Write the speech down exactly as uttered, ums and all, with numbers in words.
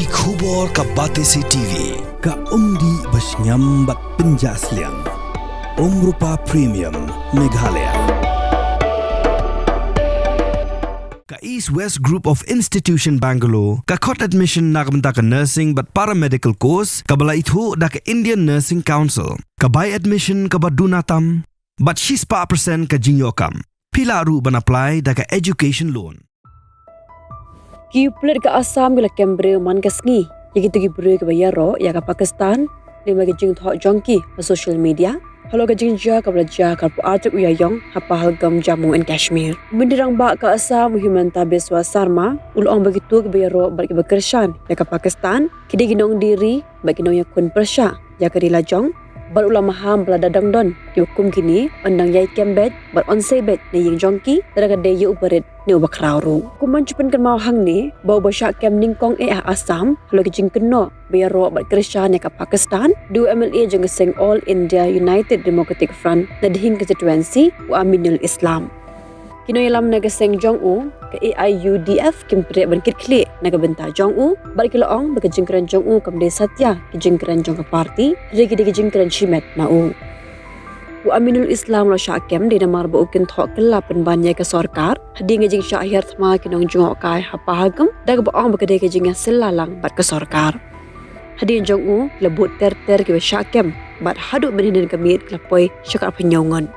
Ki khubor ka Batesi T V, ka umdih ba shngiam bad pynjah sliang. Umrupa Premium, Meghalaya. Ka East West Group of Institution Bangalore, ka khot admission na ka bynta ka nursing bad paramedical course, kaba la ithuh da ka Indian Nursing Council, ka bai admission kaba duna tam, bad shispah percent ka jingïoh kam. Phi lah ruh ban apply da ka education loan. Ki pulit ka Assam ki la kem briew man ka sngi ïa kito ki briew kiba ïaroh ïa ka Pakistan, lem bad ki jingthoh jong ki ha social media halor ka jingjia kaba la jia ka arphew ar tarik u Ïaïong ha Pahalgam, Jammu and Kashmir. U Myntri Rangbah ka Assam, u Himanta Biswa Sarma, u la ong ba kito kiba ïaroh bad kiba kyrshan ïa ka Pakistan ki dei ki nongdie ri bad ki nongïakhun pyrshah ïa ka ri lajong, bad u la maham ba lada dang don kiba kum kine, yn dang ïai kem beit bad yn sei beit na ïing jong ki lada ka dei ïa uba rit ne uba khraw ruh. Kum ban shu pynkynmaw hangne ba uba shah kem nyngkong eh ha Assam halor ki jingkynnoh ba ïaroh bad kyrshan ïa ka Pakistan, dei u MLA jong ka seng All India United Democratic Front na Dieng Constituency, u Aminul Islam. Ki nongïalam na ka seng jong u, ka A I U D F, kim treh ban kit khlieh na ka bynta jong u, bad ki la ong ba ka jingkren jong u kam dei satia ki jingkren jong ka party, hynrei ki dei ki jingkren shimet na u. U Aminul Islam u la shah kem dei namar ba u kynthoh kylla pynban ïa ka sorkar hadien ka jingshah hiar thma ki nongjngohkai ha Pahalgam, da kaba ong ba ka dei ka jingïasylla lang bad ka sorkar. Hadien jong u la bud ter ter kiba shah kem, bad haduh mynhynnin ka miet ki la poi sha ka arphew hynñiew ngut.